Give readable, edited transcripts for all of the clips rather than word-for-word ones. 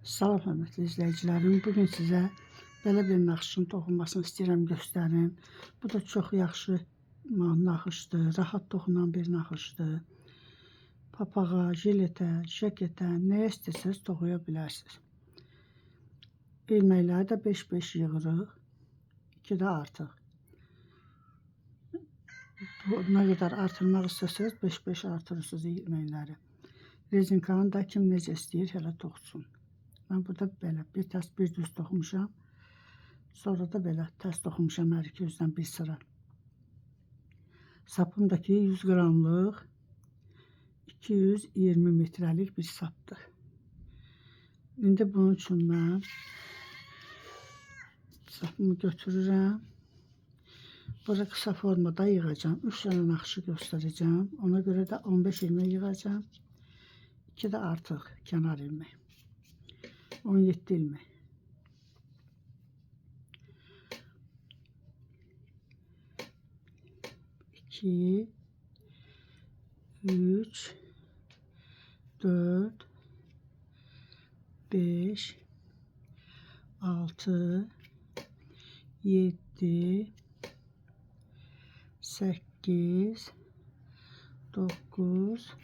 Salam hörmətli izləyicilərim. Bugün sizə belə bir naxışın toxunmasını istəyirəm göstərim. Bu da çox yaxşı naxışdır. Rahat toxunan bir naxışdır. Papağa, jiletə, jaketə, nəyə istəsəniz toxuya bilərsiniz. İlməkləri də 5-5 yığırıq. 2 də artıq. Bu, nə qədər artırmaq istəsəniz 5-5 artırırsınız ilməkləri. Rezinkanı da kim necə istəyir elə toxusun. Mən burada belə bir tərs bir düz toxumuşam. Sonra da belə tərs toxumuşam hər iki üzdən bir sıra. Sapımdakı 100 qramlıq 220 metrəlik bir sapdır. İndi bunun üçün mən sapımı götürürəm. Burada qısa formada yığacağım. 3 dənə naxışı göstərəcəm. Ona görə də 15 ilmək yığacağım. 2 də artıq kənar ilmək. 17 ilmək. 2 3 4 5 6 7 8 9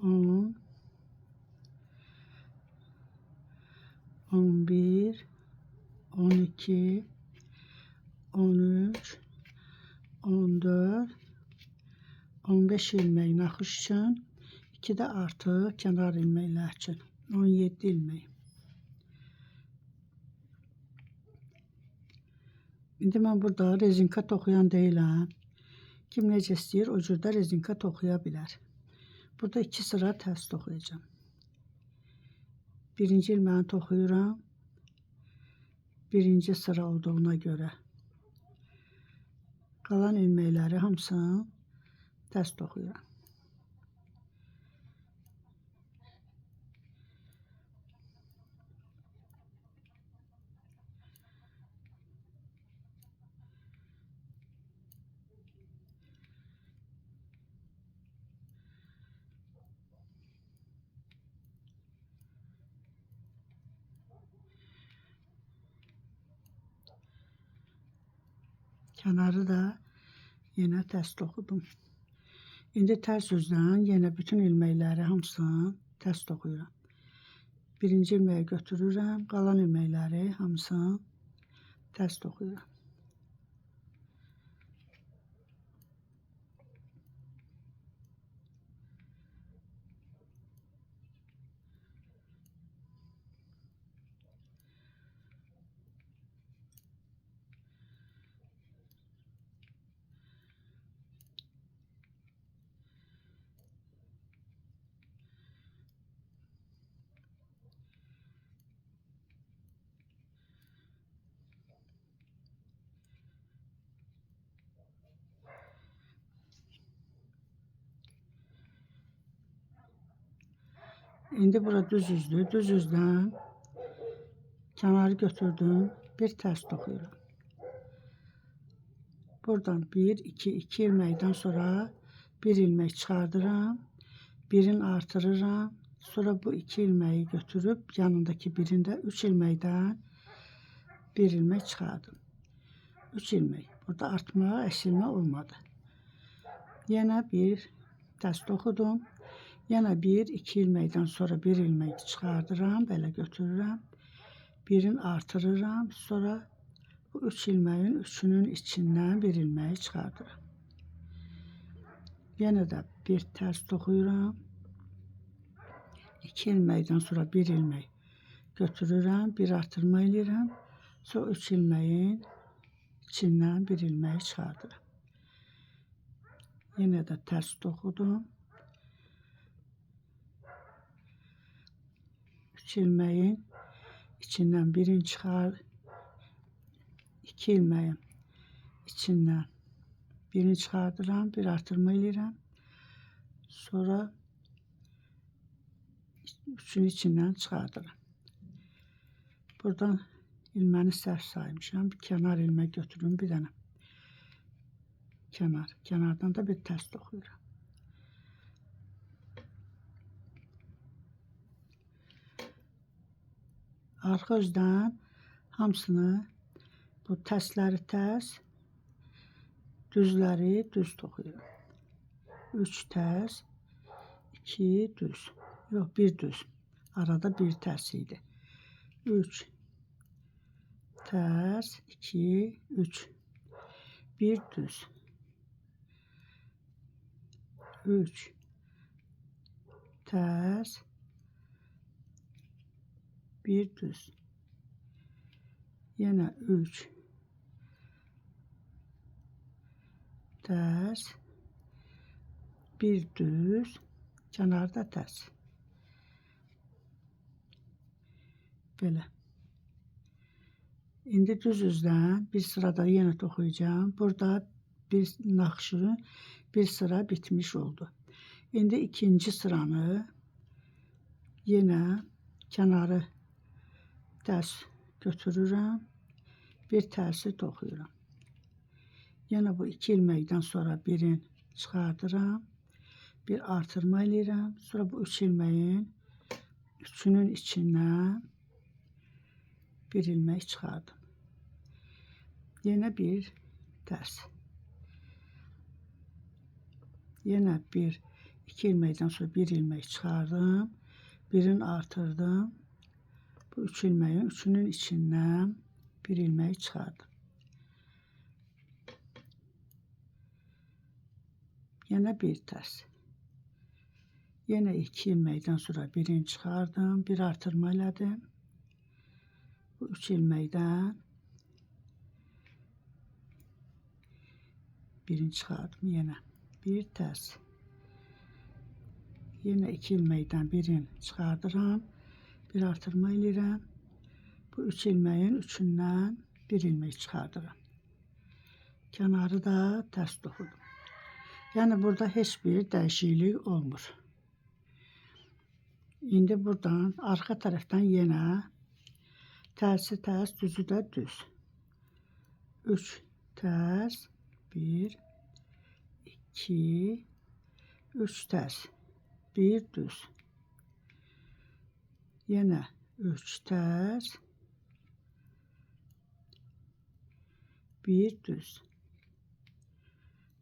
10 11 12 13 14 15 ilmək naxış üçün, 2 də artıq kənar ilməklər üçün 17 ilmək. İndi mən burada rezinka toxuyan deyiləm. Kim necə istəyir o cürdə rezinka toxuya bilər. Burada 2 sıra tərs toxuyacağam. Birinci ilməyi toxuyuram. Birinci sıra olduğuna görə. Qalan ilməkləri hamısını tərs toxuyuram. Kənarı da yenə tərs toxudum. İndi tərs üzdən yenə bütün ilməkləri hamısını tərs toxuyuram. Birinci ilməyi götürürəm, qalan ilməkləri hamısını tərs toxuyuram. İndi bura düz üzdür. Düz üzdən kənarı götürdüm. Bir tərs toxuyuram. Buradan 1, 2, 2 ilməkdən sonra bir ilmək çıxardıram. Birini artırıram. Sonra bu 2 ilməyi götürüb yanındakı birində 3 ilməkdən bir ilmək çıxardım. 3 ilmək. Burada artma, əksilmə olmadı. Yenə bir tərs toxudum. Yenə 1, 2 ilməkdən sonra bir ilmək çıxardıram, belə götürürəm. Birini artırıram, sonra bu 3 ilməyin üçünün içindən bir ilməyi çıxardıram. Yenə də bir tərs toxuyuram. 2 ilməkdən sonra bir ilmək götürürəm, bir artırma eləyirəm. Sonra 3 ilməyin içindən bir ilməyi çıxardıram. Yenə də tərs toxudum. 3 ilməyin içindən birini çıxar, 2 ilməyin içindən birini çıxardıram, bir artırma eləyirəm. Sonra üçün içindən çıxardıram. Buradan ilməni səhv saymışam. Bir kənar ilmək götürüm bir dənə. Kənar. Kənardan da bir tərs toxuyuram. Arxa üzdən hamısını bu tərsləri tərs, düzləri düz toxuyuram. 3 tərs, 2 düz. Yox, 1 düz. Arada bir tərs idi. 3 tərs, 2, 3. 1 düz. 3 tərs, 1 düz. Yenə 3 tərs, 1 düz, kənarda tərs. Belə. İndi düz üzdən bir sırada yenə toxuyacağam. Burada bir naxışın bir sıra bitmiş oldu. İndi ikinci sıranı yenə kənarı tərs götürürəm. Bir tərsi toxuyuram. Yenə bu 2 ilməkdən sonra birini çıxardıram. Bir artırma eləyirəm. Sonra bu 3 ilməyin üçünün içindən bir ilmək çıxardım. Yenə bir tərs. Yenə bir 2 ilməkdən sonra bir ilmək çıxardım. Birini artırdım. Bu 3 ilməyin üçünün içindən bir ilmək çıxardım. Yenə bir tərs. Yenə 2 ilməkdən sonra birini çıxardım. Bir artırma elədim. Bu 3 ilməkdən birini çıxardım yenə. Bir tərs. Yenə 2 ilməkdən birini çıxardıram. Bir artırma eləyirəm. Bu 3 ilməyin üçündən bir ilmək çıxardıram. Kənarı da tərs toxudum. Yəni burada heç bir dəyişiklik olmur. İndi buradan arxa tərəfdən yenə tərsi tərs, düzü də düz. 3 tərs, 1, 2, 3 tərs, 1 düz. Yenə 3 tərs, 1 düz.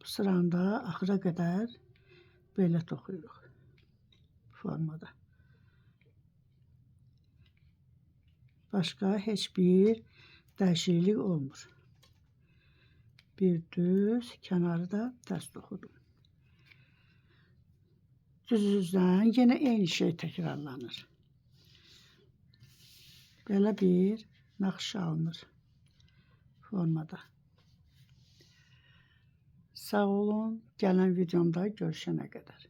Bu sıranda axıra qədər belə toxuyuruq formada. Başqa heç bir dəyişiklik olmur. Bir düz, kənarı da tərs toxudum. Düz üzdən yenə eyni şey təkrarlanır. Belə bir naxış alınır formada. Sağ olun, gələn videomda görüşənə qədər.